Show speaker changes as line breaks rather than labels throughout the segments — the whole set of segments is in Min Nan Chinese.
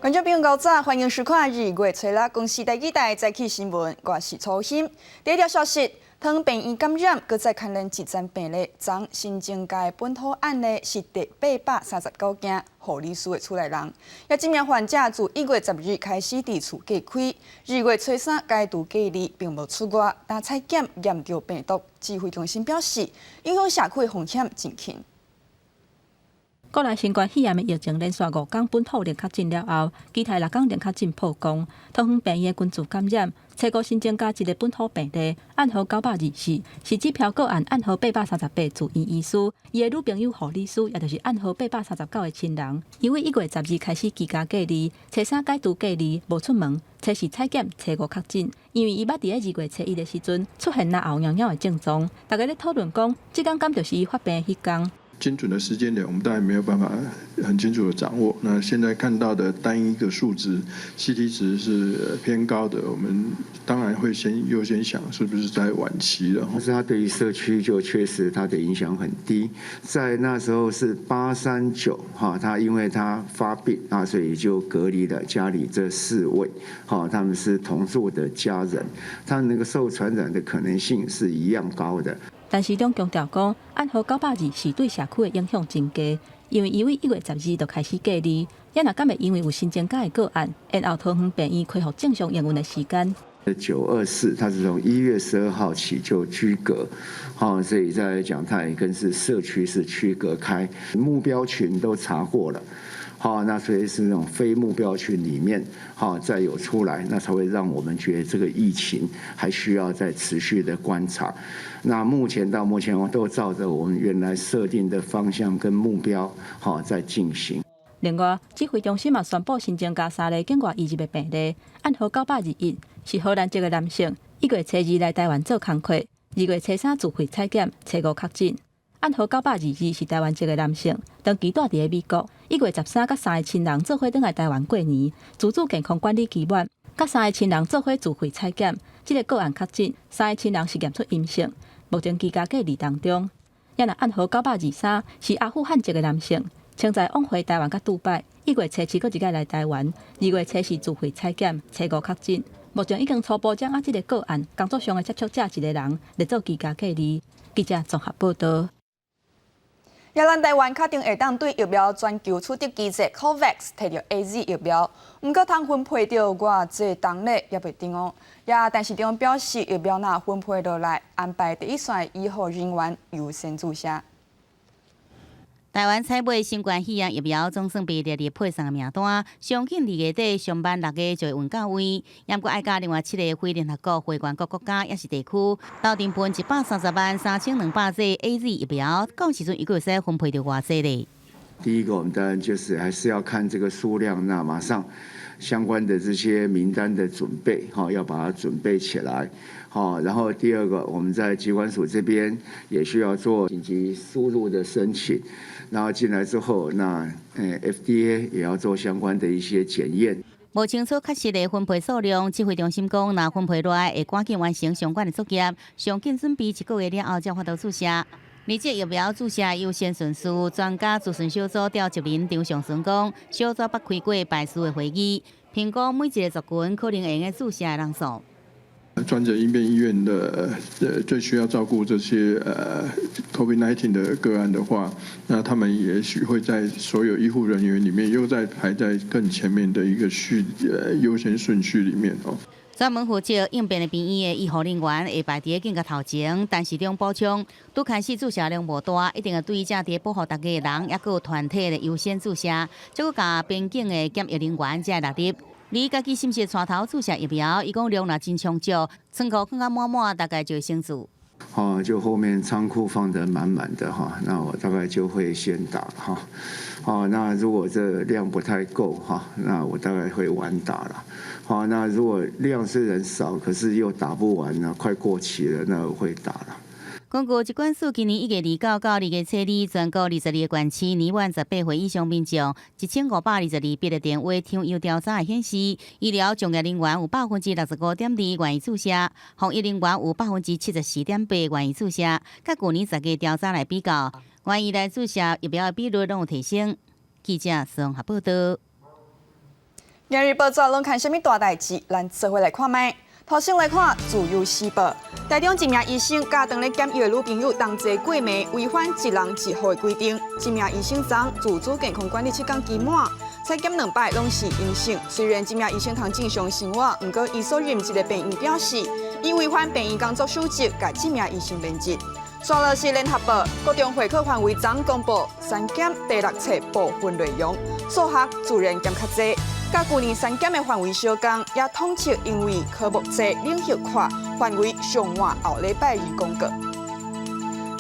觀眾朋友早晨，歡迎收看《二月初六公視第二台早起新聞》，我是楚欣。第一條消息，桃園病院感染，閣再牽連一千病例，昨新增加本土案例是第839件，護理師的厝內人。也這名患者自1月10日開始佇厝隔開，2月初三解除隔離，並無出外，但採檢驗著病毒。指揮中心表示，影響社區的風險真輕。
國內新冠肺炎的疫情連續5工本土零確診了後，其他6工零確診曝光，桃園病院群聚感染，初五新增加一个本土病例，案號924，是指標個案案號838住院醫師，伊的女朋友護理師，也就是案號839的親人，因為1月12開始居家隔離，初三解除隔離，無出門，初四採檢，初五確診，因為伊捌佇咧2月初一的時陣出現嚨喉癢癢的症狀，大家咧討論講，這工敢就是伊發病的彼工。
精準的時間點，我們當然沒有辦法很清楚的掌握。那現在看到的單一個數值 CT 值是偏高的，我們當然會先優先想是不是在晚期了。
但是它對於社區就確實它的影響很低。在那時候是839哈，他因為他發病啊，所以就隔離了家裡這四位，哈，他們是同住的家人，他那個受傳染的可能性是一樣高的。
陳時中強調講，案號924對社區的影響真低，因為伊對1月12就開始隔離，也若敢會因為有新增加的個案，延後桃園病院恢復正常營運的時間。
924，它是從1月12號起就居隔，好，所以再來講，它也跟是社區是區隔開，目標群都查過了，好，那所以是那種非目標群裡面，好，再有出來，那才會讓我們覺得這個疫情還需要再持續的觀察。那目前到目前，我都照着我們原來設定的方向跟目標，好，在進行。
另外，指揮中心嘛宣布新增加三例境外移入的病例，案號921是荷蘭籍的男性，1月初二來台灣做工課，2月初三自費採檢，初五確診。案號922是台灣籍的男性，長期蹛佇咧美國，1月13佮三个親人做伙轉來台灣過年，自主健康管理期滿，佮三个親人做伙自費採檢，這个個案確診，三个親人是驗出陰性，目前居家隔離當中。也若案號923是阿富汗籍的男性，清在往回台灣佮杜拜，1月初七閣一擺來台灣，2月初四自費採檢，初五確診。目前已經初步掌握這个個案工作上的接觸者一個人，列做居家隔離。記者綜合報道。
也咱台灣確定會當對疫苗全球取得機制 COVAX 提著 AZ 疫苗，毋過通分配著偌濟當咧也未定哦。也陳時中表示，疫苗若分配落來，安排第一線醫護人員優先注射。
台灣採買新冠肺炎疫苗總算被列入配送的名單，上緊2月底，上慢6月就會運到位。毋過愛佮另外七个非聯合國會員國國家抑是地區，鬥陣分1,303,200劑 AZ 疫苗，到時陣伊閣會使分配著偌濟咧？
第一個，我們當然就是還是要看這個數量，那馬上相關的這些名單的準備，哈，要把它準備起來，好，然後第二個，我們在疾管署這邊也需要做緊急輸入的申請，然後進來之後，那FDA 也要做相關的一些檢驗。
無清楚確實的分配數量，指揮中心講，若分配落來會趕緊完成相關的作業，上緊準備一個月了後才有法度注射。而這疫苗注射優先順序，專家諮詢小組召集人張上淳講，小組捌開過排序的會議，評估每一个族群可能會用注射的人數。
專責應變醫院的最需要照顧這些COVID-19 的個案的話，那他們也許會在所有醫護人員裡面又在排在更前面的一個序優先順序裡面哦。
專門負責應變的病院的醫護人員會排佇咧間隔頭前，陳時中補充，拄開始注射量無大，一定會對這佇保護大家的人，抑閣有團體的優先注射，這閣共邊境的檢疫人員才會納入。你家己是毋是帶頭注射疫苗？伊講量若真充足，倉庫放甲滿滿，大概就會先注。
哦，就後面倉庫放得滿滿的哈，那我大概就會先打哈。哦，那如果這量不太夠哈，那我大概會晚打了。好，那如果量雖然少，可是又打不完呢，快過期了，那我會打了。
根據疾管署今年1月29到2月初2，全國22个縣市年滿18歲以上民眾1522筆的電話聽有調查顯示，醫療從業人員有65.2%願意注射，防疫人員有74.8%願意注射。佮舊年10月調查來比較，願意來注射疫苗的比率攏有提升。記者綜合報道。
今日報紙攏看啥物大代誌？咱做伙來看覓。頭先來看《自由時報》，台中一名醫生共當咧檢疫的女朋友同齊過暝，違反一人一戶的規定。這名醫生昨自主健康管理七工期滿，採檢兩擺攏是陰性。雖然這名醫生通正常生活，毋過伊所任職的病院表示，伊違反病院工作守則，共這名醫生免職。煞落是聯合報，國中會考範圍昨公布刪減第六冊部分內容，數學自然減較濟。佮舊年刪減的範圍相仝，也統測因為科目濟、冷血快，範圍上晚後禮拜二公告。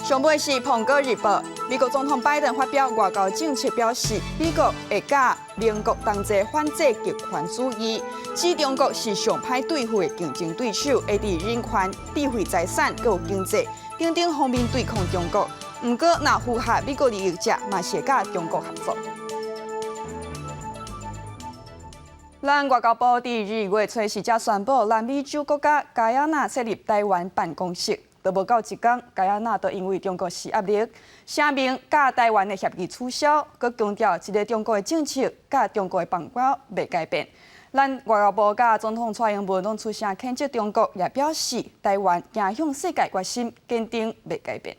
上尾是《蘋果日報》，美國總統拜登發表外交政策，表示美國會佮鄰國同齊反制極權主義，指中國是上歹對付的競爭對手，會佇人權、智慧財產、閣有經濟等等方面對抗中國。毋過，若符合美國利益者，嘛是會佮中國合作。咱外交部佇二月初四才宣布，南美洲國家圭亞那設立台灣辦公室。都無夠一工，圭亞那就因為中國施壓力，聲明佮台灣的協議取消，閣強調一個中國的政策佮中國的邦交袂改變。咱外交部佮總統蔡英文攏出聲譴責中國，也表示台灣行向世界決心堅定袂改變。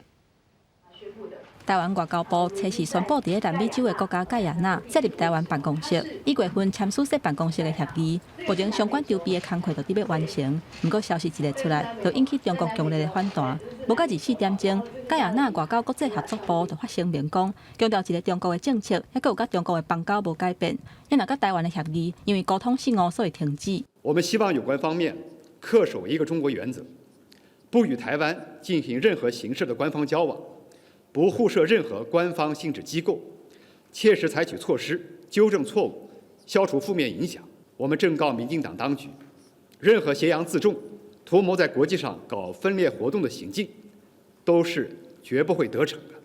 台灣外交部初四宣布，佇咧南美洲的國家蓋亞那設立台灣辦公室，一月份簽署設辦公室的協議，目前相關籌備的工課就佇欲完成。毋過消息一个出來，就引起中國強烈的反彈。無到24點鐘，蓋亞那外交國際合作部就發聲明講，強調一個中國的政策，猶閣有佮中國的邦交無改變，抑若佮台灣的協議，因為溝通失誤所以停止。
我們希望有關方面恪守一個中國原則，不與台灣進行任何形式的官方交往。不互設任何官方性質機構，切實採取措施糾正錯誤，消除負面影響。我們正告民進黨當局，任何挾洋自重、圖謀在國際上搞分裂活動的行徑，都是絕不會得逞的。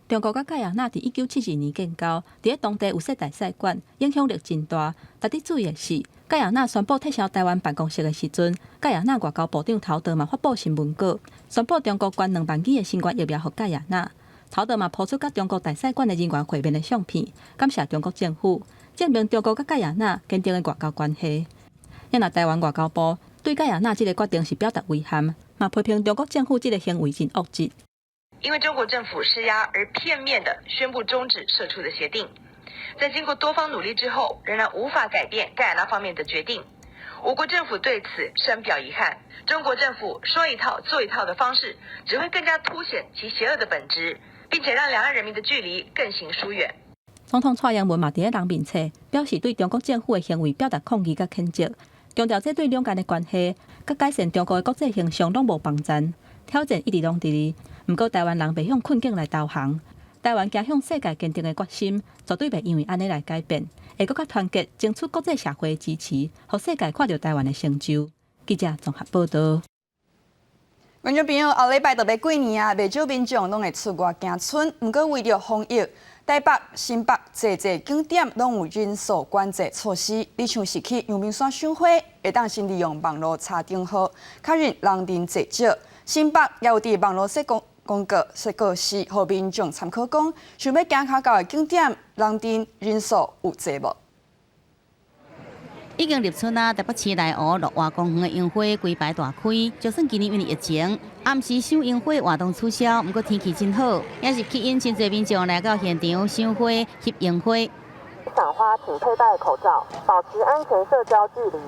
中國佮蓋亞那佇1972年建交，佇咧當地有設大使館，影響力真大。值得注意的是，蓋亞那宣布撤銷台灣辦公室的時陣，蓋亞那外交部長陶德嘛發布新聞稿，宣布中國捐2萬劑的新冠疫苗予蓋亞那。陶德嘛拋出佮中國大使館的人員會面的相片，感謝中國政府，證明中國佮蓋亞那堅定的外交關係。抑若台灣外交部對蓋亞那這个決定是表達遺憾，嘛批評中國政府這个行為真惡質。
因為中國政府施壓而片面的宣布終止釋出的協定，在經過多方努力之後，仍然無法改變蓋亞那方面的決定。我國政府對此深表遺憾。中國政府說一套做一套的方式，只會更加凸顯其邪惡的本質，並且讓兩岸人民的距離更形疏遠。
總統蔡英文嘛佇咧人面冊表示對中國政府的行為表達抗議佮譴責，強調這對兩岸的關係佮改善中國的國際形象攏無幫助。挑戰一直攏佇咧，毋過台灣人袂向困境來投降。台灣行向世界堅定的決心，絕對袂因為按呢來改變，會閣較團結，爭取國際社會的支持，予世界看著台灣的成就。記者綜合報導。
觀眾朋友，後禮拜就欲過年啊，袂少民眾攏會出外行春。毋過為著防疫，台北、新北濟濟景點攏有人數管制措施。你像是去陽明山賞花，會當先利用網路查燈號，確認人陣濟少。新北也有佇網路設公公告設告示，予民眾參考，講想欲行較到的景點，人陣人數有濟無？
已經入春啊！台北市內湖綠華公園的櫻花規排大開，就算今年因為疫情，暗時賞櫻花活動取消，毋過天氣真好，也是吸引真濟民眾來到現場賞花、翕櫻花。
賞花請佩戴口罩，保持安全社交距離。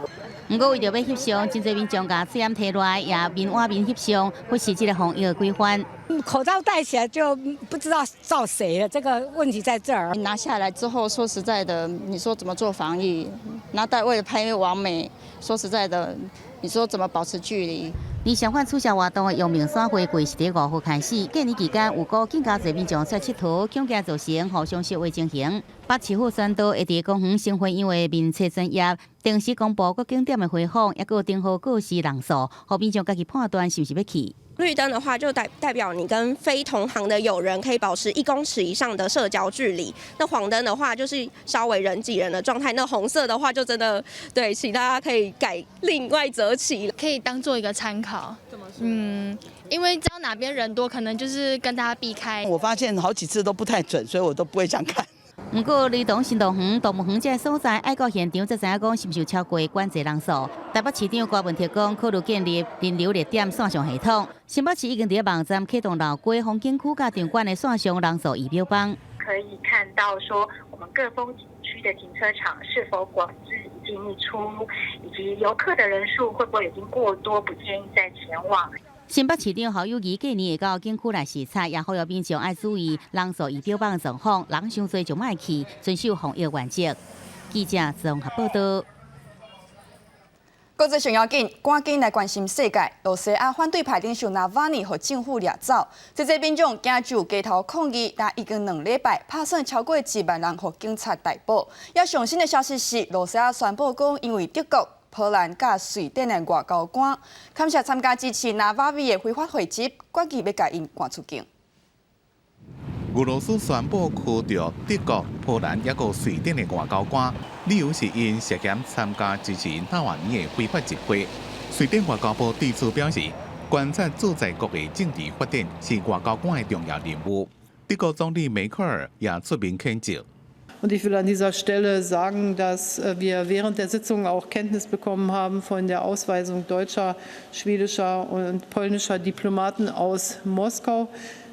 毋過為著欲翕相，真濟民眾共喙罨提來，也面倚面翕相，忽視這个防疫的規範。
口罩戴起來就不知道照誰了，這個問題在這兒。
拿下來之後，說實在的，你說怎麼做防疫？拿戴為了拍網美，說實在的，你說怎麼保持距離？
而相反取消活動的陽明山花季是佇5號開始，過年期間有閣更加濟民眾出來𨑨迌，恐驚造成互相相話情形。北市府宣導會佇公園賞花遊的面冊專頁，定時公布各景點的花況，抑閣有燈號告示人數，予民眾家己判斷是毋是欲去。
綠燈的話，就代表你跟非同行的友人可以保持1公尺以上的社交距離。那黃燈的話，就是稍微人擠人的狀態。那紅色的話，就真的對，請大家可以改另外擇期，
可以當做一個參考。嗯，因為知道哪邊人多，可能就是跟大家避開。
我發現好幾次都不太準，所以我都不會想看。
毋毋過，雷同新樂園、動物園這个所在，愛到現場才知影講是毋是有超過管制人數。台北市長柯文哲講，考慮建立人流熱點線上系統。新北市已經佇網站啟動老街風景區佮場館的線上人數儀表板。
可以看到說，我們各風景區的停車場是否管制一進一出，以及遊客的人數會不會已經過多，不建議再前往。
新北市長侯友宜過年會到景區來視察，也呼籲民眾愛注意人數儀表板狀況，人傷濟就莫去，遵守防疫原則。記者綜合報道。
國際上要緊，趕緊來關心世界。羅西亞反對派領袖納瓦尼予政府掠走，這濟民眾驚就街頭抗議，但已經2禮拜，拍算超過1萬人予警察逮捕。也上新的消息是，羅西亞宣布講，因為德國、波蘭佮瑞典的外交官，感謝參加支持納瓦尼的非法會集，決議欲共𪜶趕出境。
俄羅斯宣布驅逐德國、波蘭抑閣瑞典的外交官，理由是𪜶涉嫌參加支持納瓦尼的非法集會。瑞典外交部對此表示，觀察駐在國的政治發展是外交官的重要任務。德國總理梅克爾也出面譴責。
Und ich will an dieser Stelle sagen, dass wir während der Sitzung auch Kenntnis bekommen haben von der Ausweisung deutscher, schwedischer und polnischer Diplomaten aus Moskau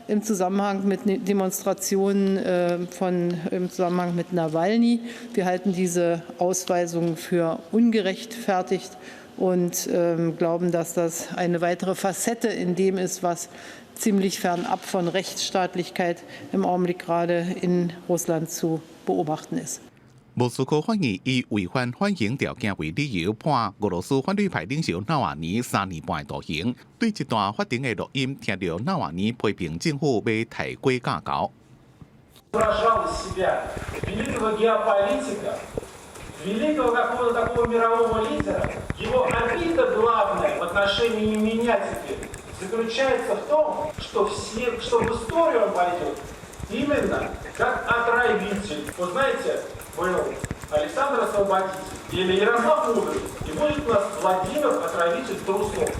im Zusammenhang mit Demonstrationen im Zusammenhang mit Nawalny. Wir halten diese Ausweisung für ungerechtfertigt und glauben, dass das eine weitere Facette in dem ist, was ziemlich fernab von Rechtsstaatlichkeit im Augenblick gerade in Russland zu beobachten ist.
莫斯科法院以違反緩刑條件為理由，判俄羅斯反對派領袖納瓦尼3年半徒刑。對一段法庭的錄音，聽著納瓦尼批評政府欲刣雞咬狗。
Изображал из себя великого геополитика, великого какого-то такого мирового лидера. Его обида главная в отношении меня теперь заключается в том, что в историю он войдет именно как отравитель. Вот знаете, был Александр Освободитель или Ярослав Мудрый, и будет у нас Владимир Отравитель трусов.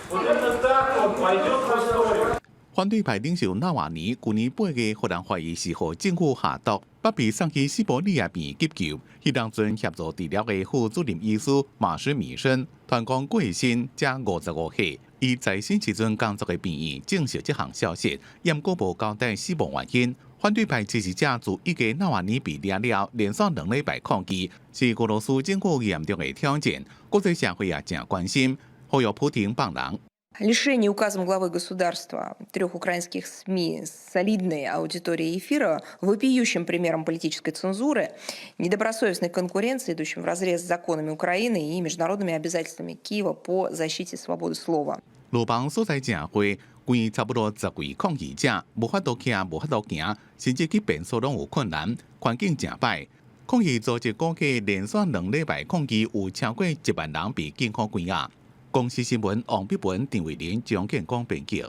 Вот именно так он войдет в историю.
反對派領袖納瓦尼舊年8月，予人懷疑是予政府下毒，欲被送去西伯利亞病院急救。彼當陣協助治療的副主任醫師馬什米森，傳講過身才55歲，伊在審時陣工作的病院證實這項消息，毋過無交代死亡原因。反對派支持者自一月納瓦尼被掠了，連續2禮拜抗議，是俄羅斯政府嚴重的挑戰。國際社會也誠關心，呼籲普丁放人。
Лишение указом главы государства трех украинских СМИ с солидной аудиторией эфира вопиющим примером политической цензуры, недобросовестной конкуренции, идущим вразрез с законами Украины и международными обязательствами Киева по защите свободы слова.
牢房所在誠濟，關差不多10位抗議者，無法度徛，無法度行，甚至去便所攏有困難，環境誠歹。抗議組織估計連續2禮拜抗議有超過1萬人被警方關押。公視新聞王碧文、陳慧玲、張建光編輯。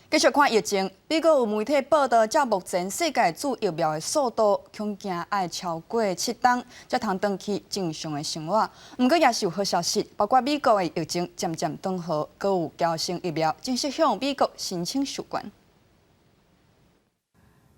繼續看疫情，美國有媒體報道，照目前世界注疫苗的速度，恐驚愛超過7冬，才通轉去正常的生活。毋過也是有好消息，包括美國的疫情漸漸轉好，閣有嬌生疫苗正式向美國申請授權。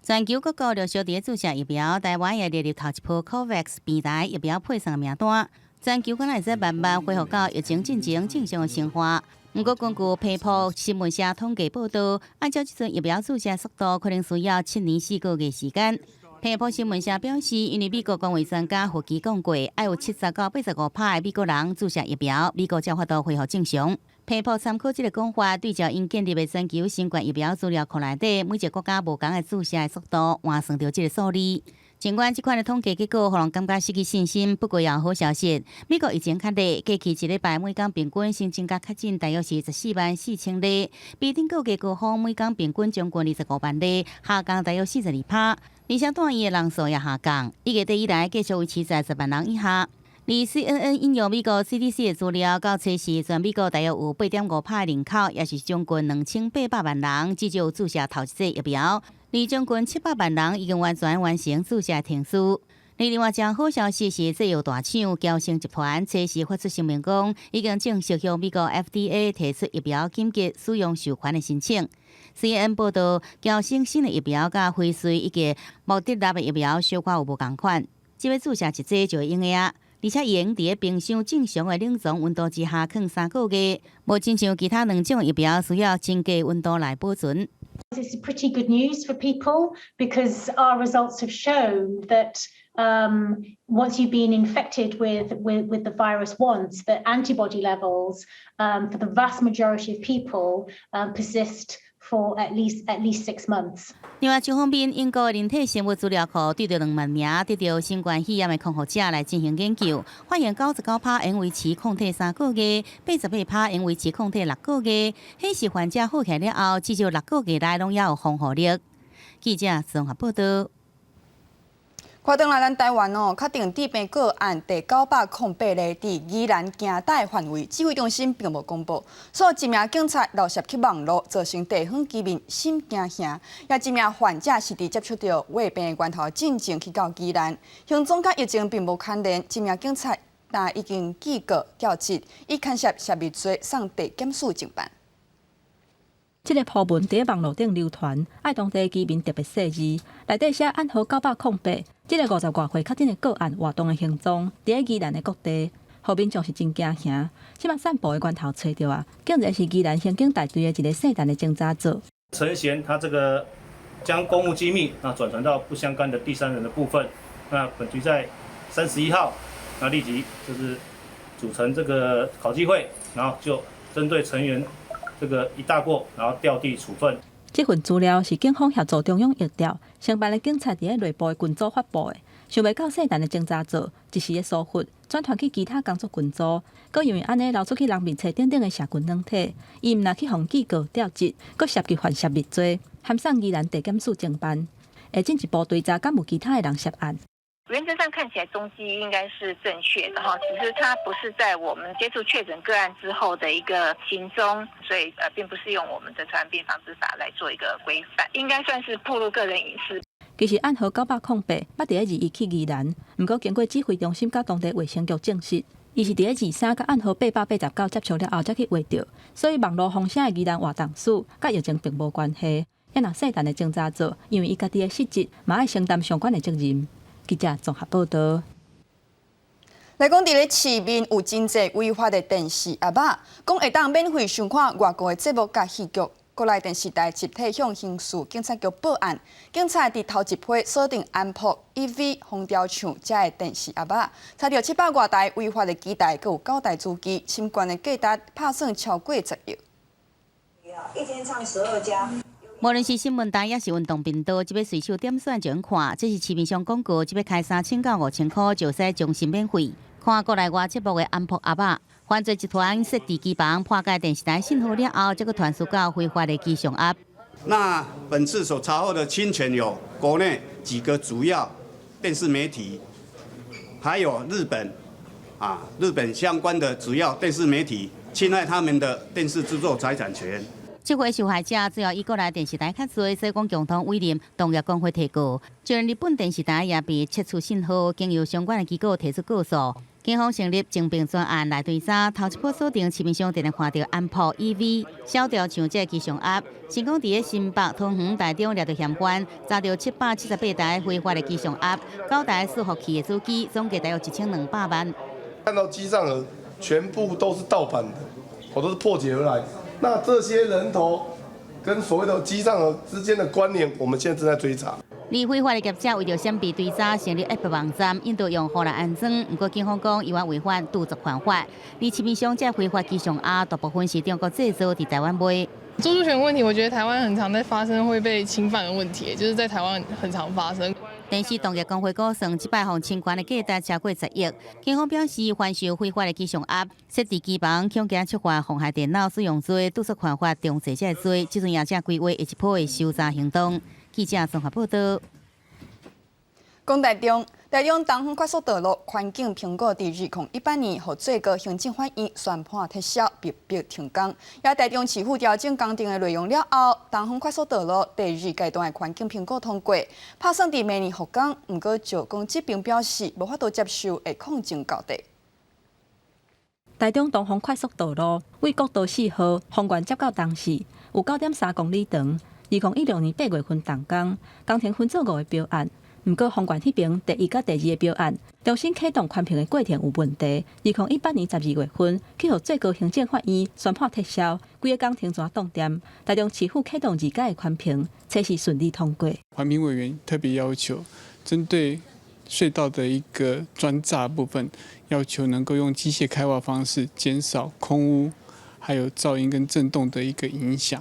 全球各國陸續佇注射疫苗，台灣也列入頭一波 COVAX 平台疫苗配送的名單。全球敢若會使慢慢恢復到疫情進前正常的生活。毋過，根據彭博新聞社統計報道，按照這陣疫苗注射速度，可能需要7年4個月時間。彭博新聞社表示，因為美國公衛專家福奇講過，愛有70到85趴的美國人注射疫苗，美國才有法度恢復正常。彭博參考這个講法，對照𪜶建立的全球新冠疫苗資料庫內底，每一个國家無仝的注射的速度，換算著這个數字。儘管這款的統計結果，予人感覺失去信心，不過也有好消息。美國疫情較熱，過去一禮拜每工平均新增加確診大約是14萬4千例，比頂個月高峰每工平均將近25萬例，下降大約42趴。而且住院的人數也下降，1月底以來繼續維持在10萬人以下。而 CNN 引用美國 CDC 的資料，到初四全美國大約有8.5趴人口，也是將近2800萬人，至少有注射頭一劑疫苗。而將近700萬人已經完全完成注射程序。另外，一好消息是，製藥大廠嬌生集團初時發出聲明講，已經正式向美國 FDA 提出疫苗緊急使用授權的申請。CNN 報道，嬌生新的疫苗佮輝瑞以及莫德納的疫苗小可有無仝款，這擺注射一劑就會用的啊。而且會用佇咧冰箱正常的冷藏溫度之下囥3個月，無親像其他兩種疫苗需要增加溫度來保存。
This is pretty good news for people because our results have shown that once you've been infected with the virus once, the antibody levels for the vast majority of people persist for at least 6 months.
另外，一方面，英國人體生物資料庫對著2萬名得著新冠肺炎的康復者來進行研究，發現99%會維持抗體3個月，88%會維持抗體6個月，顯示患者好起來了後，至少六個月內攏猶有防護力。記者綜合報道。
看轉來咱台灣哦，確定致病個案第908例，佇宜蘭行帶範圍，指揮中心並無公布。所以一名警察漏泄去網路，造成地方居民心驚嚇。也一名患者是佇接觸著患病源頭進前去到宜蘭，行蹤佮疫情並無牽連。這名警察但已經記過調職，以牽涉泄密罪送地檢署偵辦。
這个鋪文佇網路頂流傳，愛當地居民特別細膩，內底寫案號908，這个50外歲確診的個案活動的行蹤，佇咧宜蘭的各地，予民眾是真驚嚇。這擺散布的源頭揣著啊，竟然是宜蘭刑警大隊的一个姓陳的偵查組。
陳賢他這個將公務機密那轉傳到不相干的第三人的部分，那本局在31號，那立即就是組成這個考紀會，然後就針對成員這個一大過，然後調地處分。
這份資料是警方協助中央疫調，承辦的警察佇咧內部的群組發布的。想袂到姓陳的偵查組一時的疏忽，轉傳去其他工作群組，閣因為按呢流出去人面冊頂頂的社群軟體，伊毋但去予記過調職，閣涉及犯泄密罪，函送宜蘭地檢署偵辦。會進一步追查，敢有其他的人涉案。
原則上看起來蹤跡應該是正確的哈，只是它不是在我們接觸確診個案之後的一個行蹤，所以並不是用我們的傳染病防治法來做一個規範，應該算是暴露個人隱私。
其實案號908，捌佇咧21去宜蘭，毋過經過指揮中心佮當地衛生局證實，伊是佇咧23佮案號889接觸了後才去秽著，所以網路風聲的宜蘭活動史佮疫情並無關係。也若姓陳的偵查組，因為伊家己的失職，嘛愛承擔相關的責任。記者綜合報道。
來講，佇咧市面有真濟違法的電視盒仔，講會當免費收看外國的節目佮戲劇。國內電視台集體向刑事警察局報案，警察佇頭一批鎖定安博、EV、風雕唱遮的電視盒仔，查著700外台違法的機台，閣有9台主機，侵權的價值拍算超過10億。
一天唱12家。
無論是新聞台，抑是運動頻道，這擺隨手點選就能看。這是市面上廣告，這擺開3000到5000箍就使終身免費看國內外節目的安博盒仔。犯罪集團設置機房破解電視台信號了後，這閣傳輸到非法的機上盒。
那本次所查獲的侵權有國內幾個主要電視媒體，還有日本啊，日本相關的主要電視媒體侵害他們的電視製作財產權。
這回受害者主要以國內電視台較濟，所以講共同委任同業公會提告。就連日本電視台也被切除信號，經由相關的機構提出告訴。警方成立偵辦專案來追查，頭一波鎖定市面上定定看著安博 EV 小雕像這個機上盒，成功佇咧新北、桃園、台中掠著嫌犯，查著778台非法的機上盒，9台伺服器的主機，總計大約1200萬。
看到機上盒全部都是盜版的，我都是破解而來。那這些人頭跟所謂的機上盒之間的關聯，我們現在正在追查。
而非法的業者為著閃避追查，成立 App 網站，引導用戶來安裝。毋過警方講，猶原違反著作權法。而市面上這非法機上盒，大部分是中國製造，佇台灣賣。
著作權問題，我覺得台灣很常在發生會被侵犯的問題，就是在台灣很常發生。
電視同業公會估算，這擺予侵權的價值超過10億。警方表示，販售非法的機上盒、設置機房、恐驚觸發妨害電腦使用罪、著作權法重罪這个罪，這陣也正規劃下一波的搜查行動。記者綜合報道。
講台中，台中東方快速道路環境評估佇2018年，予最高行政法院宣判撤銷，被迫停工。也台中市府調整工程的內容了後，東方快速道路第二階段的環境評估通過，拍算佇明年復工。毋過石岡這邊表示，無法度接受，會抗爭到底。
台中東方快速道路為國道4號，豐原接到東勢，有9.3公里長。2016年8月份動工，工程分做五个標案。毋過豐原彼爿第一佮第二个標案重新啟動環評的過程有問題。2018年12月份，去予最高行政法院宣判撤銷，規个工程全凍定。台中市府啟動二階的環評，測試順利通過。
環評委員特別要求，針對隧道的一個磚柵部分，要求能夠用機械開挖方式，減少空污，還有噪音跟震動的一個影響。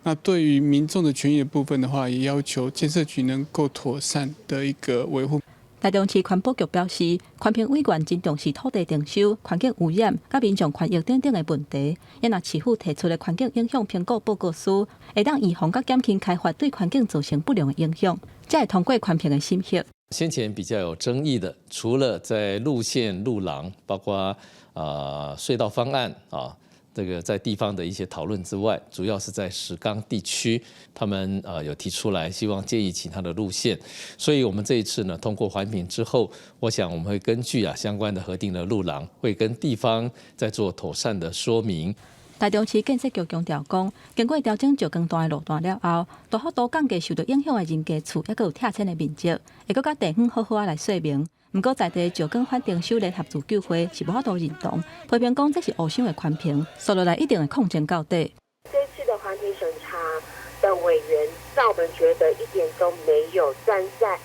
那對於民眾的權益的部分的話，也要求建設局能夠妥善的一個維護。
台中市環保局表示，環評委員真重視土地徵收、環境污染、佮民眾權益等等的問題。也若市府提出的環境影響評估報告書，會當預防佮減輕開發對環境造成不良的影響，才會通過環評的審核。
先前比較有爭議的，除了在路線路廊，包括隧道方案啊。這個在地方的一些討論之外，主要是在石岡地區，他們有提出來，希望建議其他的路線。所以，我們這一次呢，通過環評之後，我想我們會根據相關的核定的路廊，會跟地方再做妥善的說明。
台中市建設局強調講，經過調整石岡段的路段了後，大幅度降低受到影響的人家厝，抑閣有拆遷的面積，會閣佮地方好好仔來說明。毋過，在地石岡反徵收聯合自救會是無法度認同，批評講這是烏想的環評，紲落來一定會抗爭到底。
這次的環評審查的委員，讓我們覺得一點都沒有站在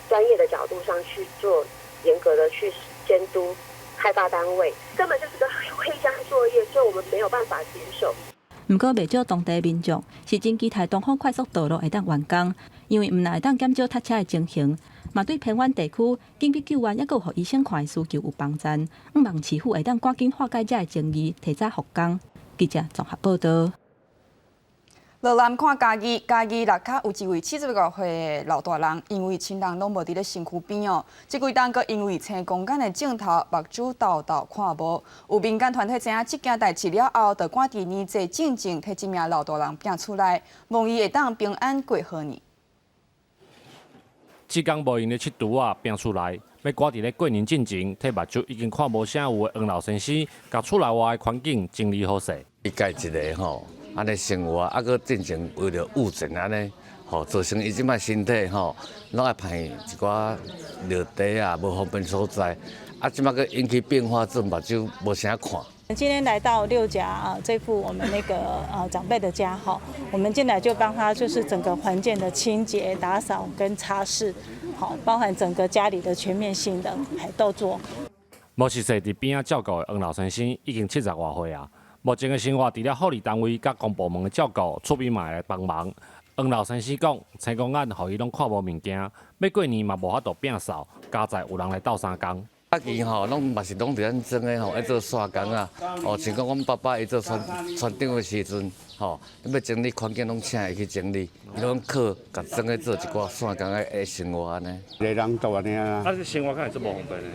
專業的角度上去做嚴格的去監督開發單位，根本就是個黑箱作業，所以我們沒有辦法接受。
毋過，袂少當地民眾是真期待東方快速道路會當完工，因為毋但會當減少塞車的情形，嘛對偏遠地區緊急救援，抑閣有予醫生看的需求有幫助。向望市府會當趕緊化解這个爭議，提早復工。記者綜合報道。
落南看嘉義，嘉義蚋卡有一位75歲的老大人，因為親人攏無佇咧身軀邊哦，這幾冬閣因為青光眼的症頭，目睭沓沓看無。有民間團體知影這件代誌了後，就趕佇年節進前替這名老大人拚出來，望伊會當平安過好年。
這工無閒的佚佗仔拚出來，欲趕佇咧過年進前，替目睭已經看無啥有的黃老先生，共厝內外的環境整理好勢。
伊家一个吼，按呢生活，啊，閣進前為著誤診按呢，吼，造成伊這擺身體吼，攏愛排一寡尿袋啊，無方便所在，啊，這擺閣引起變化，做目睭無啥看。
今天來到六甲啊，這戶我們那個長輩的家哈，我們進來就幫他就是整個環境的清潔、打掃跟擦拭，好，包含整個家裡的全面性的，還都做。
無熟似佇邊仔照顧的黃老先生已經70外歲啊，目前的生活除了福利單位佮公部門的照顧，厝邊嘛會來幫忙。黃老先生講，青光眼予伊攏看無物件，欲過年嘛無法度摒掃，佳哉有人來鬥相共。
早期吼，攏嘛是攏佇咱庄的吼，愛做散工啊。哦，像講阮爸爸伊做村村長的時陣，吼，欲整理環境攏請伊去整理，伊攏靠共庄的做一寡散工的生活按呢。
一个人住按呢啊。
啊，這生活敢會足無方便的？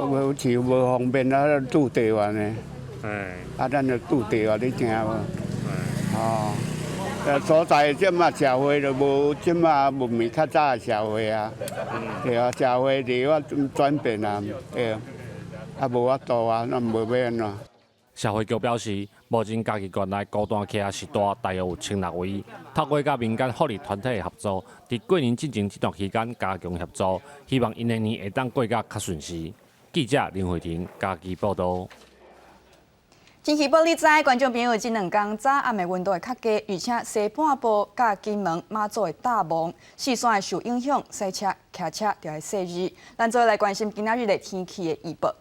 無是無方便啊，住地按呢。哎。啊，咱就住地啊，你聽無？哦。所在這馬社會就無這馬文明較早的社會啊，對啊，社會佇我轉變啊，對，啊無法度啊，那無欲按怎。
社會局表示，目前嘉義縣內孤單徛序大大約有1600位，透過佮民間福利團體的合作，佇過年進前這段期間加強協助，希望𪜶的年會當過甲較順遂。記者林慧婷嘉義報導。
天氣報你知，觀眾朋友，這兩工早暗的溫度會較低，而且西半部佮金門、馬祖會罩霧，四線會受影響，駛車、騎車著愛細膩。咱做伙來關心今仔日的天氣的預報。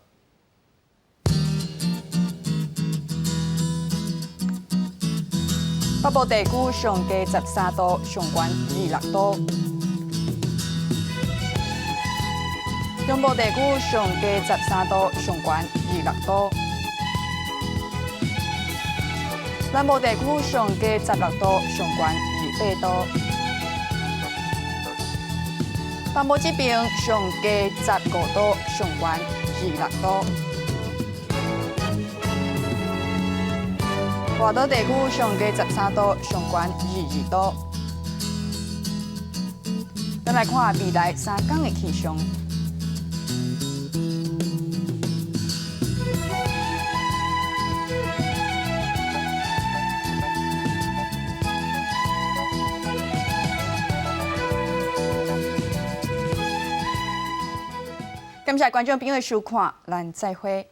北部地區上低13度，上懸26度；中部地區上低13度，上懸26度。南部地區上低16度，上懸28度。北部這邊上低15度，上懸26度。外島地區上低13度，上懸22度。咱來看未來3天的氣象。感謝觀眾朋友的收看，咱再會。